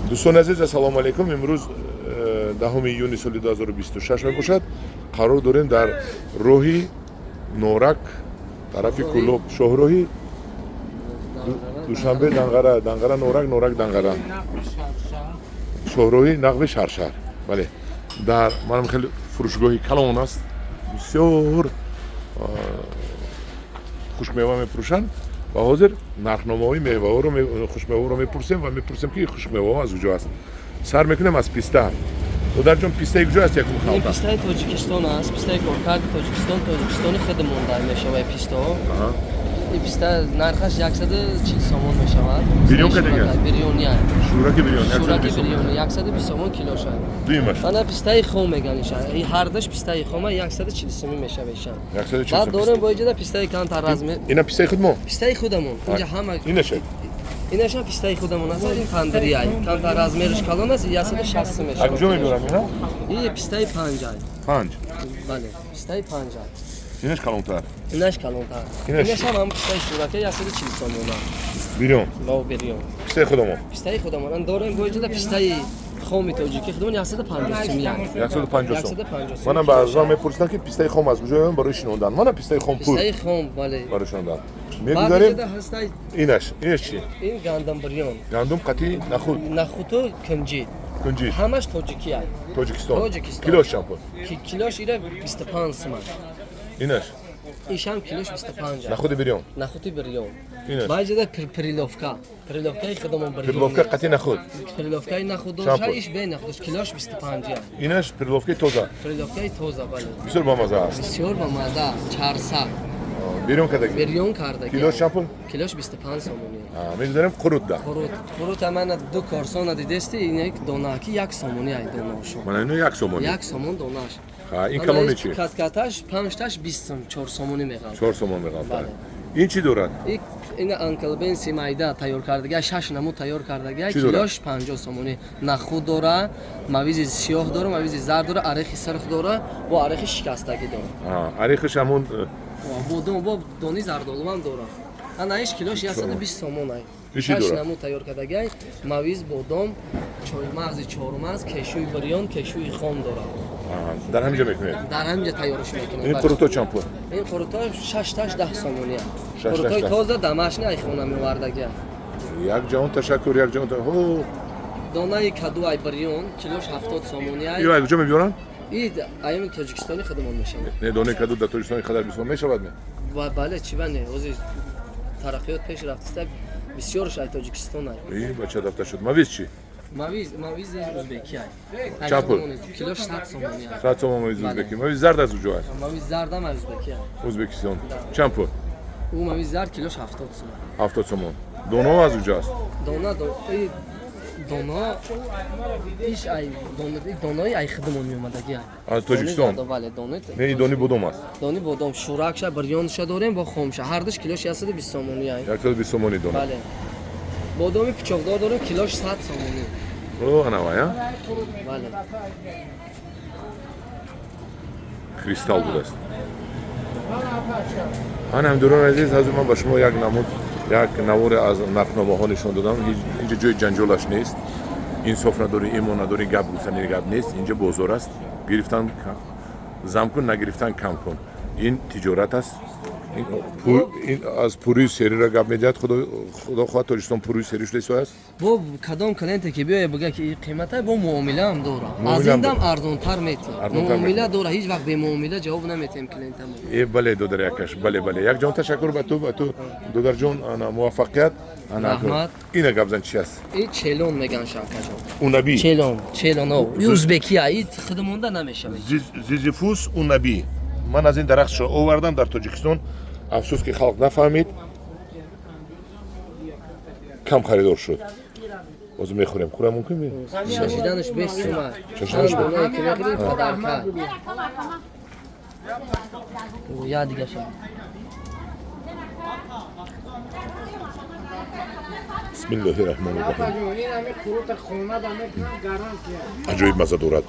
Дӯстони азиз, ассалому алайкум. Имрӯз 10 июни соли 2026 мебошад. Қарор дорем дар роҳи Норак, тарафи Кӯлоб, шоҳроҳи Душанбе Данғара, Данғара Норак, Норак Данғара, шоҳроҳи Нақби Шаршар. Бале, дар манам хеле фурӯшгоҳи калон аст, бисёр хушкмева мефурӯшанд ва ҳозир нархномаҳои меваҳоро, хушкмеваҳоро мепурсем ва мепурсем, ки хушкмеваҳо аз куҷо аст. Сар мекунем аз писта. Додарҷон, пистаи куҷо аст якум Ин халта? Пистаи Тоҷикистон аст, пистаи коркарди Тоҷикистон, Тоҷикистони худамон дар мешавад пистаҳо. Ин писта нархаш 140 сомон мешавад. Бирён кадега аст? Бирёни аст. Шӯраки бирён. Шӯраки бирёни 120 сомон килоша. Дуюмаш? Ана пистаи хом меган иша. Ин ҳардаш пистаи хома, 140 сомон мешавад иша. 140 Баъд сом. дорем бо иҷода пистаи камтар размер. Ина пистаи худмо? Пистаи худамон. Инҷа ҳама. Инаша? Инашам пистаи худамон аст, ин тандири ай. Камтар размериш калон аст, 160 Аз мешавад. куҷо мебарам ина? Ин пистаи панҷ ай. Панҷ? Бале, пистаи панҷ ай. Инаш калонтар? Инаш калонтар. Инаш? Инаш ҳам пистаи шӯрака, 140 сомона. Бирён? Во, бирён. Пистаи худамо? Пистаи худамон. Ан дорем бо иҷода пистаи хоми тоҷикӣ худамон, 150 сомон. 150 сом. 150 сом. Манам баъзан мепурсидам, ки пистаи хом аз куҷо меоям барои шинондан. Мана пистаи хом пур. Пистаи хом, бале. Барои шинондан. Баъд Мегузарем. иҷода ҳастай. Инаш чи? Ин гандум бирён. Гандум қатӣ нахуд? Нахуду кунҷид. Кунҷид. Ҳамаш тоҷикӣ ай. Тоҷикистон. Тоҷикистон. Килош чанд пул? Килош ира 25 сомон. Инаш? Ишам килош 25 ай. Нахуди бирён? Нахуди бирён. Инаш? Баъд иҷода перловка. Перловкаи худамон бирён. Перловка қатӣ нахуд? Перловкаи нахуд Чанд доша пул? Иш бе нахудш, килош 25 ай. Инаш перловкаи тоза? Перловкаи тоза, бале. Бисёр бамаза аст. Бисёр бамаза, чарса. Бирён кардагӣ? Бирён кардаги. Килош чанд пул? Килош 25 сомонӣ. Мегузарем қурутда. Қурут, қурут амана ду корсона дидести, ин як донаки 1 сомонӣ ай донаошон. Мана ино 1 сомонӣ? 1 сомон донаш. Ин калони чи? Каткаташ панҷташ 20 сом, 4 сомонӣ меғалт. 4 сомон меғалтад. Бале. Ин чӣ дорад? Ина анкалбенси майда тайёр кардага, шаш намуд тайёр кардага. Чӣ дорад? Килош 50 сомонӣ. Нахуд дора, мавизи сиёҳ дора, мавизи зард дора, орехи сирх дора, бо орехи шикастагӣ дора. Орехиш ҳамун Бодом бо дони зардолуам дора. Ана иш килош 120 сомон ай. Иши Шаш дорад? намуд тайёр кардагай: мавиз, бодом, чоймағзи чормағз, кешӯи бирён, кешӯи хом дора. Дар ҳамин ҷо мекунед? Дар ҳамин ҷо тайёрш мекунем. Ин қурутҳо чанд пул? Ин қурутҳо шашташ 10 сомонӣ. Шашташ Қурутҳои 10. тоза, домашний, ай хона меовардагия. Як ҷаҳон ташаккур, як ҷаҳон ҳо. Донаи каду ай бирён, килош 70 сомонӣ ай. Ё, аз куҷо мебиёранд? И аями Тоҷикистони худамон мешавад. Не, донаи каду дар Тоҷикистон қадар бисёр мешавад ме? Бале, чӣ ба не, ҳозир тараққиёт пеш рафтиста, бисёрш ай Тоҷикистон ай. И бача дафта шуд. Мавиз чӣ? Мавиз, мавиз узбеки ай. Чанд пул? Килош 100 сомонӣ ай. 100 сомон мавиз. Бале. Узбеки. Мавиз зард аз куҷо аст? Мавиз зардам ай узбеки ай. Узбекистон. Чанд пул? Ӯ мавиз зард килош 70 сомон. 70 сомон. Доно аз куҷо аст? Дона, дона иш ай донаи ай худамон меомадаги ай. Аз Тоҷикистон? Бале, донаи. Не, ин дони бодом аст. Дони бодом, шӯракша, бирёнша дорем бо хомша, ҳардуш килош 120 сомонӣ ай. 120 сомони дона? Бале. Бодоми пичоқдор дорем, килош 100 сомонӣ. О, анавай а? Бале. Кристалл будааст. Ана, ҳамдӯрони азиз, ҳозир ман ба шумо як намуд, як наворе аз нархномаҳо нишон додам. Инҷа ҷои ҷанҷолаш нест, инсоф надорӣ, имон надорӣ, гап гуфтани гап нест. Инҷа бозор аст. Гирифтан зам кун, нагирифтан кам кун. Ин тиҷорат аст. Ин аз пурии сериро гап медиҳад. Худо хоҳад, Тоҷикистон пурии сери шуда истодааст. Бо кадом клиенте ки биёя, бига ки ин қимата, бо муомилаам дора, аз Муомилаам ин дам дора. арзонтар метиҳ. Арзонтар. Муомила дора, ҳеҷ вақт бемуомила ҷавоб наметиҳем клиентамо. Э, бале, додари акаш, бале, бале. Як ҷон ташаккур ба ту, додарҷон. Ана, муваффақият. Ана. Раҳмат. Ина гап зан, чи аст? Ин челон меган, шавкаҷон. Унаби? Челон, челон узбеки ай, худмонда намешавад. Зизифус унаби. Ман аз ин дарахтшо овардам дар Тоҷикистон. Афсӯс, ки халқ нафаҳмид, кам харидор шуд. Ҳозир мехӯрем. Хӯра мумкин ми? Шашиданаш 20 сума. Шашиданаш. Донае ки мехӯри, подарка я дигаша. Бисмиллоҳи раҳмони раҳим. Аҷоиб маза дорад,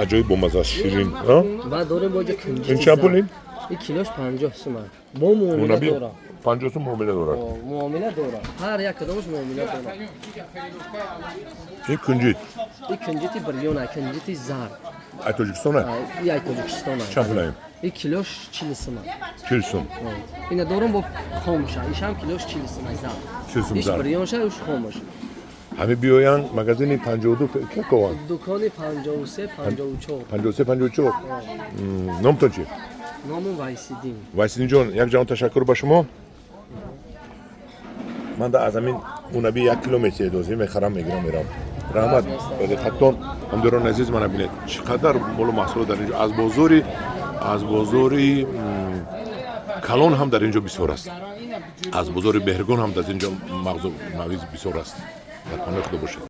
аҷоиб бомаза аст, ширин а? Баъд дорем боҷа кунҷи. Ин чанд пул ин? Ин килош 50 сума, бо муомила Унаби? дора. 50 сум муомила дорад. Муомила дорад, ҳар як кадомаш муомила дорад. Ин кунҷит? И кунҷити бирёна, кунҷити зард. Ай Тоҷикистона? И ай Тоҷикистона. Чанд пулаем? И килош 40 сум. 40 сум. Ина дорум бо хомша, ишам килош 40 сум, зард. 40 сум. Иш зард. бирёнша, уш хомаш. Ҳами биёянд магазини 52 ке кованд? Дукони 53, 54. 53, 54. Номтон чи? Ному Вайсидин. Вайсидинҷон, як ҷаҳон ташаккур ба шумо. Ман да аз ҳамин унаби як кило метиедозӣ мехарам, мегирам, мерам. Раҳмат ба диққаттон. Ҳамдиёрони азиз, мана бинед, чӣ қадар молу маҳсулот дар инҷо, аз бозори калон ҳам дар инҷо бисёр аст, аз бозори Беҳргон ҳам дар инҷо мағзу мавиз бисёр аст. Дар паноҳи Худо бошед.